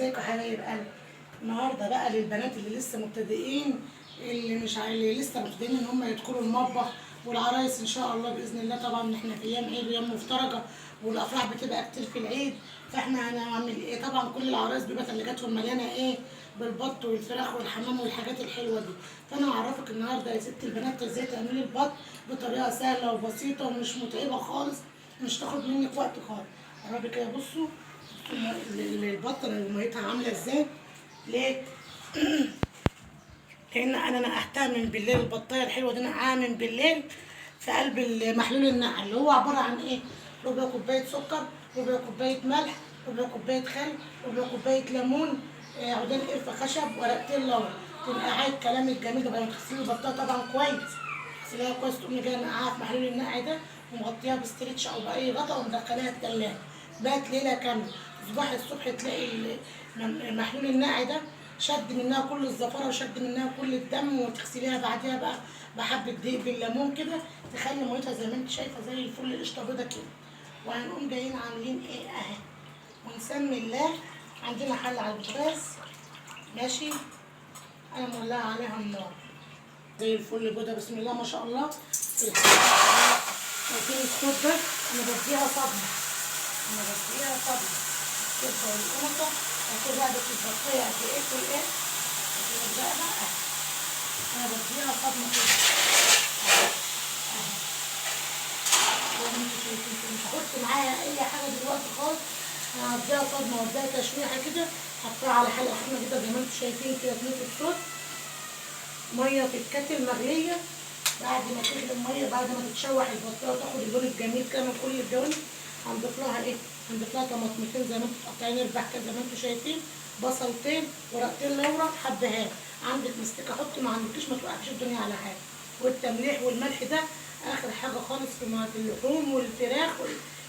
ازيكم يا حبايب قلبي؟ النهارده بقى للبنات اللي لسه مبتدئين، اللي مش اللي لسه مبتدئين ان هم يدخلوا المطبخ، والعرايس ان شاء الله باذن الله. طبعا احنا في ايام عيد وايام مفترجه، والافراح بتبقى كتير في العيد، فاحنا هنعمل ايه؟ طبعا كل العرايس بيبقى ثلاجاتهم مليانة ايه؟ بالبط والفراخ والحمام والحاجات الحلوة دي. فانا هعرفك النهارده يا ست البنات ازاي تعملي البط بطريقة سهلة وبسيطة ومش متعبة خالص، مش تاخد منك وقت خالص. قربي كده، بصوا البطة ميتها عامله ازاي. ليه؟ لان انا نقعتها من بالليل، البطايه الحلوة دي نقعها من بالليل في قلب المحلول النقع، اللي هو عبارة عن ايه؟ ربع كوباية سكر، ربع كوباية ملح، ربع كوباية خل، ربع كوباية ليمون، عودين قرفه خشب، ورقتين لورا. تنقعي الكلام الجميل ده بعد ما تغسلي البطايه طبعا كويس، تغسليها كويس، تقومي جاية نقعها في محلول النقع ده ومغطيها ب stretch او باي غطا ومدخلاها التلاجة بات ليلة كاملة. تصبحي الصبح تلاقي محلول النقع ده شد منها كل الزفاره وشد منها كل الدم، وتغسليها بعديها بقى بحبه دقيق بالليمون كده، تخلي ميتها زي ما انت شايفه زي الفل القشطه بيضة كده. وهنقوم جايين عاملين ايه اهي، ونسمي الله. عندنا حله على البوتاجاز ماشي، انا مولعه عليها النار زي الفل بيضة بسم الله ما شاء الله. شايفين الصوت ده؟ انا بديها صدمة، انا بديها صدمة الكبده والقمصه. هتشوف بقى البطيه قد ايه في الايه، بقى انا بديها صدمة كده اهي زي ما انتوا شايفين كده. مش هحط معايا اي حاجة دلوقتي خالص، انا هديها صدمة واديها تشويحه كده، حطها على حله سخنة كده زي ما انتوا شايفين كده. تموت الصوت، مية تتكتل مغليه. بعد ما تغلي المية، بعد ما تتشوح البطايه وتاخد اللون الجميل كده من كل الجوانب، هنضيف لها ايه؟ هنضيف لها طماطمتين زي ما انتوا متقطعين اربع كده زي ما انتوا شايفين، بصلتين، ورقتين لورا، حبهان. عندك مستكه حطي، ما عندكيش ما توقفيش الدنيا على حاجة. والتمليح والملح ده اخر حاجة خالص في اللحوم والفراخ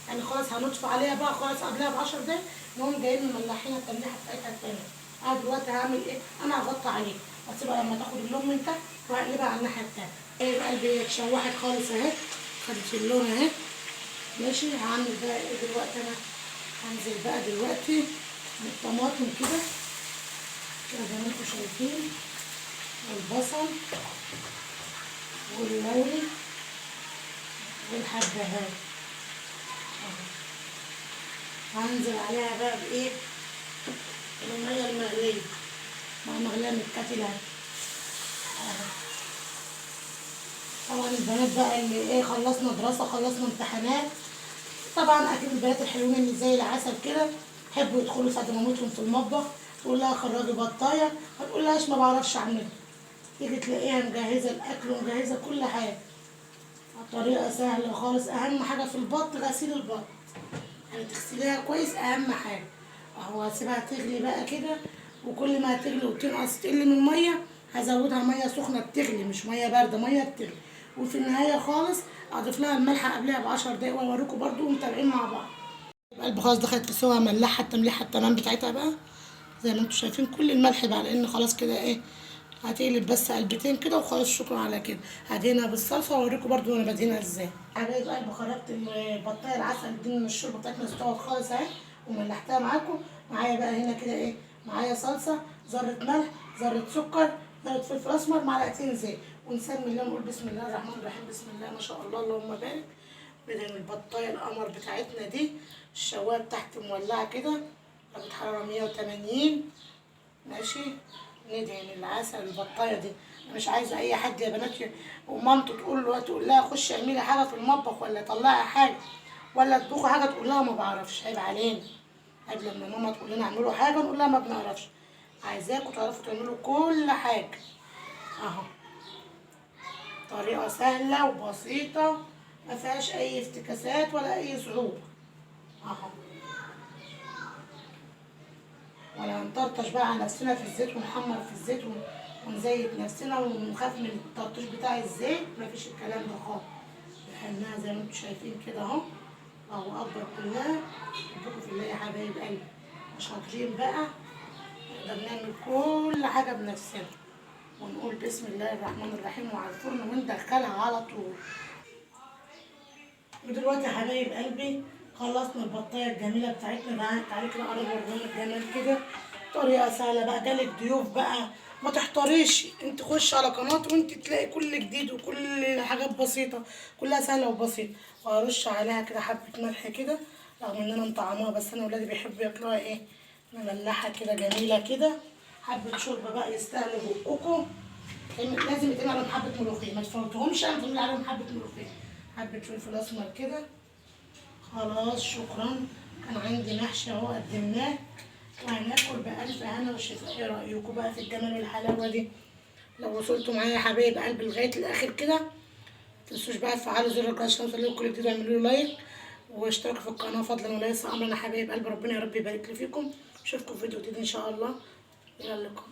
يعني خلاص هنطفي عليها بقى خالص قبلها ب10 دقايق، نقوم جايين مملحينها التمليحه بتاعتها التانية. انا دلوقتي هعمل ايه؟ انا هغطي عليها واسيبها لما تاخد اللون من تحت وهقلبها على الناحية التانية. ايه قلبي اتشوحت خالص اهي، خدت اللون اهي ماشي. هعمل بقى ايه دلوقتي؟ انا هنزل بقى دلوقتي بالطماطم كده كده زي ما انتم شايفين، والبصل واللوري والحبهان اهو. هنزل عليها بقى بايه؟ المية المغليه، مية مغليه من الكتل اهي. طبعا البنات بقى اللي ايه خلصنا دراسة، خلصنا امتحانات، طبعا اكيد البنات الحلوين اللي زي العسل كده يحبوا يدخلوا يساعدوا مامتهم في المطبخ. تقول لها خرجي بطايه، ما تقولهاش ما بعرفش اعملها، تيجي تلاقيها مجهزة الاكل ومجهزه كل حاجة. طريقه سهلة خالص. اهم حاجة في البط غسيل البط، يعني تغسليها كويس اهم حاجة. اهو هسيبها تغلي بقى كده، وكل ما هتغلي وتنقص تقل من المية هزودها مية سخنة بتغلي، مش مية باردة، مية بتغلي. وفي النهاية خالص اضيف لها الملح قبلها ب10 دقايق، واوريكم برده ومتابعين مع بعض. القلب خلاص دخلت في سوا، ملحها التمليحه التمام بتاعتها بقى زي ما انتم شايفين، كل الملح بقى، لان خلاص كده ايه هتقلب بس قلبتين كده وخلاص، شكرا على كده. هدهنها بالصلصه واوريكم برده وانا بدهنها ازاي. حبايب قلب خرجت البطايه العسل دي من الشوربة بتاعتنا، استوت خالص اهي وملحتها معاكم. معايا بقى هنا كده ايه؟ معايا صلصه، ذره ملح، ذره سكر، ذره فلفل اسمر، معلقتين زيت، ونسمي الله ونقول بسم الله الرحمن الرحيم. بسم الله ما شاء الله اللهم بارك. بدهن البطايه القمر بتاعتنا دي، الشوايه بتاعتي مولعه كده درجه حرارة 180 ماشي. ندهن العسل البطايه دي. انا مش عايزه اي حد يا بنات ومامته تقول له، تقول لها خشي اعملي حاجة في المطبخ ولا طلعي حاجة ولا اطبخي حاجة، تقول لها ما بعرفش. عيب علينا، عيب لما ماما تقول لنا اعملوا حاجة نقول لها ما بنعرفش. عايزاكم تعرفوا تعملوا كل حاجة اهو، طريقه سهلة وبسيطة ما فيهاش اي افتكاسات ولا اي صعوبة اهو. ولا هنطرطش بقى على نفسنا في الزيت ونحمر في الزيت ونزيت نفسنا ونخاف من الترطيش بتاع الزيت، مفيش الكلام ده خالص. دهناها زي ما انتم شايفين كده اهو، الله اكبر كلها. حبكم في الله يا حبايب قلبي، شاطرين بقى، نقدر نعمل كل حاجة بنفسنا. ونقول بسم الله الرحمن الرحيم وعلى الفرن وندخلها على طول. ودلوقتي يا حبايب قلبي خلصنا البطايه الجميلة بتاعتنا. تعالي كده قرب وريهم الجمال كده. طريقه سهلة بقى. جالك ضيوف بقى ما تحتاريش، انت خش على قناة وانت تلاقي كل جديد وكل حاجات بسيطة، كلها سهلة وبسيطة. وهرش عليها كده حبه ملح كده، رغم ان انا مطعماها بس انا ولادي بيحبوا ياكلوها ايه مملحه كده جميلة كده. حبه شوربة بقى يستاهلوا بقكم. لازم يتعمل عليهم حبه ملوخية، ما تفوتهمش، انا تعمل عليهم حبه ملوخية، حبه فلفل اسمر كده. خلاص شكرا. كان عندي محشي اهو قدمناه، وهناكل بألف هنا وشفاء. ايه رأيكم بقى في الجمال والحلاوة دي؟ لو وصلتوا معايا يا حبايب قلبي لغاية الآخر كده، متنسوش بقى تفعلوا زر الجرس عشان يوصلكوا كل جديد، واعملوا له like واشتركوا في القناة فضلا وليس أمرا يا حبايب قلبي. ربنا يا رب يبارك لي فيكم. اشوفكم في فيديو جديد إن شاء الله. إلى اللقاء.